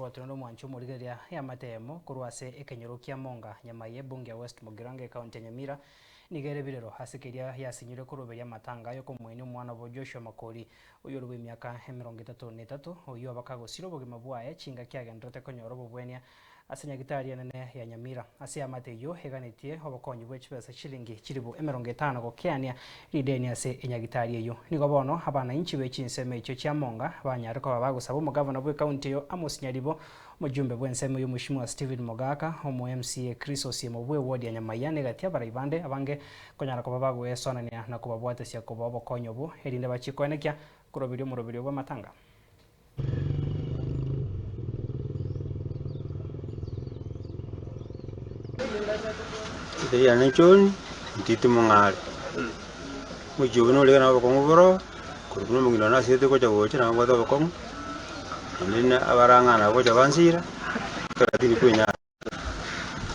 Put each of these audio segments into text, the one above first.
Okobwatana nomwancho omorigereria y'amatemo korwa ase ekenyoro kia Monga, Nyamaiya, ebunge ya West Mugirango ekaunti ya Nyamira nigo ere birero ase keria yasinyirwe koroberia amatanga yokomoenia omwana obo Joshua Makori oyio ore bw'emiaka 33 oyio abakagosira obogima bwaye chingaki agendererete konyora obobwenia Ase nyagitari enene ya Nyamira, ase eamate eyio eganetie obokonyi bwe chibesa chilingi chilifu 50 gokeania rideni ase enyagitari eyio. Nigo bono abanainchi be chinsemo echio chia Monga banyare koba bagosaba omogavana bw'ekaunti eyo Amos Nyaribo, omojumbe bw'ensemo eyio Mweshimiwa Stephen Mogaka, omo MCA Chris Osiemo bw'eward ya Nyamaiya na egati abarai bande abange konyara koba bagoesonania na kobabwatesia kobaa obokonyi obwo erinde bachie koenekia koroberia omoroberio bw'amatanga. Riane choni, ntiti mong'are, omochie obo nore na obokong'u boro, korwa buna omong'ina one asirete gocha gocha nabo mbwate obokong'u, naende na abarang'ana nabo gocha bansira, ekero tindi kwenyara.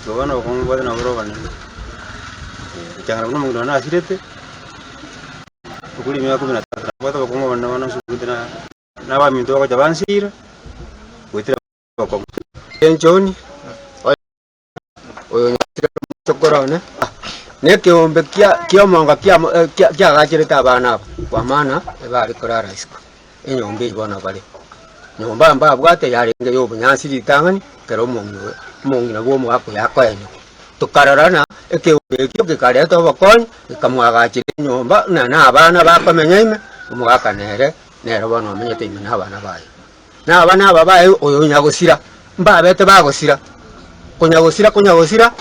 Igo bono obokong'u mbwate naboro obonene, gochakera buna omong'ina one asirete, okure emiaka kumi na tatu, nabwate obokong'u obonene bono ase omonto na. Na abaminto bagocha bansiira goetera obokong'u. John, oyo nyasira omosokoro one, na ekeombe kia ki'omonga kiamo- eh, kia- kiagacherete abana aba, kwa maana ebare korara isiko, enyomba eyio bono bare. Nyomba mbabwate yarenge ya obonyansi ritang'ani, ekero omong'ina oyo omong'ina bwa omogaka oyo akoenywa. Tokarora ng'a ekeombe ekio gekareta obokonyi, gekamoagachera enyomba, ng'a na abana bakomenya ime, omogaka nere. Nere bono omenyete ime nabana baye. Na abana aba baye oyo nyagosira, mbabete bagosira, konyagosira konyagosira,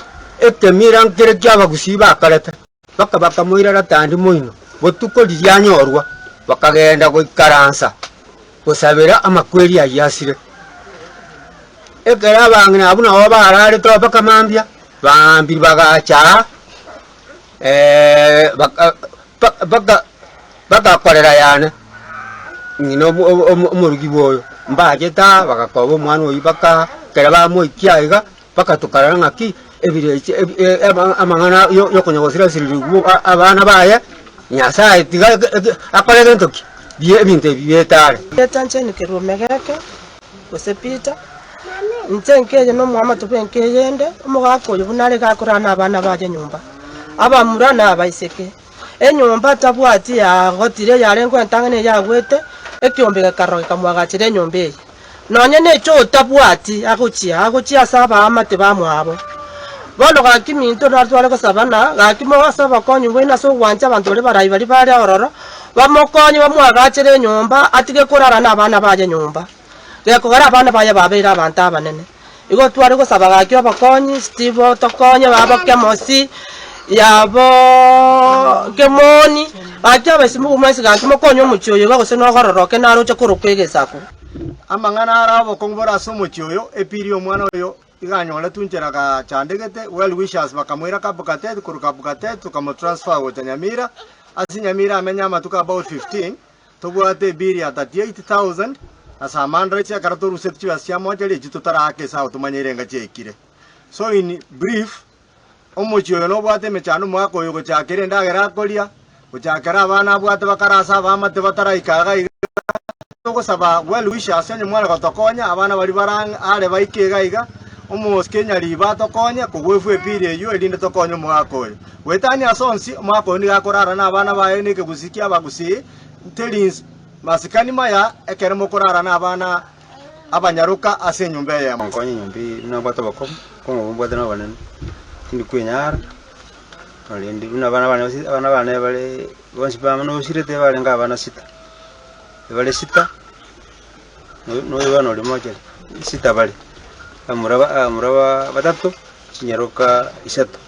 ekemira nkere ki'abagusii bakarete, baka bakamoira ratandi moino, botuko riria anyorwa, bakagenda goikaransa gosabera amakweri ayio asire. Ekero abang'ina abwo nabo bararete oo mpaka mambia, baambia bagacha aa, baka baka Bagakorera yane, ng'ina omorugi bw'oyo, mbachete aa, bagakoba omwana oyio baka ekero bamoikia aiga, bakatokarora ng'aki ebirecha amang'ana yokonya gosirasirigwa abana baye, Nyasaye tiga akore gento ki? Ebinto ebi bietare. Erieta Jane Kerubo Megeke, gose Peter, inche nkeye na omwamato bw'enka eyende, omogaka oyo buna arenge akorara na abana baye nyomba, abamura na abaiseke. Enyomba tabwati yagotire yarenge entang'ani eyagwete, ekiombe gekarora gekamwagachera enyomba eye. Nonya necho otabwati agochia, agochia ase abaamate bamwabo. Bono gaki minto natware gosabana, gaki mo ase obokonyi bwaino ase ogwancha abanto baria barai baria bare ororo, bamokonye bamwagachere enyomba, atige korara nabana baye nyomba. Gekogera abana baye babeire abanto abanene. Igo tware gosaba gaki obokonyi, Steve otokonye, baba Kemosi, yaboo Kemoni, gaki abaisimugu mwensi gaki mokonye omochie oyo iga gose nogororoke naroche korokwa egesaku. Amang'ana are abokong'u bore ase omochie oyo, epiri y'omwana oyo iga anyoretwe inchera gachandegete, well wishers bakamoira Kapkatet, korwa Kapkatet tokamotransfer gocha Nyamira, ase Nyamira amenye amatuko about 15, Tobwate ebill ya 38,000 na some hundreds ekero torusetie chibesa chia mochari echio totaraaka esabu tomanye erenga chiaikire. So in brief, omochie oyo nobwate emechando omogaka oyo gochakera endagera akoria, gochakera abana abwate bakare ase abaamate bataraika iga iga, togosaba well wishers onye mware gotokonya abana baria bare ang'e are baike iga iga, omosike nyaribo atokonye kogwefwa ebill eyio erinde tokonye omogaka oyo. Goetania ase onsi, omogaka oyo nigo akorara nabana baye na ekegusii ki'abagusii, teri masikani maya ekero mokorara nabana abanyaroka ase enyomba eyemo. Nkonye enyomba eye buna mbwate obokong'u, obokong'u obo mbwate nobonene, tindi kwenyara, korende buna abana bane bonsi abana bane bare bonsi bamo nosirete barenge abana sita, bare sita, na oyo bono ore mochari, sita bare, abamura ba abamura ba batato, chinyaroka isato.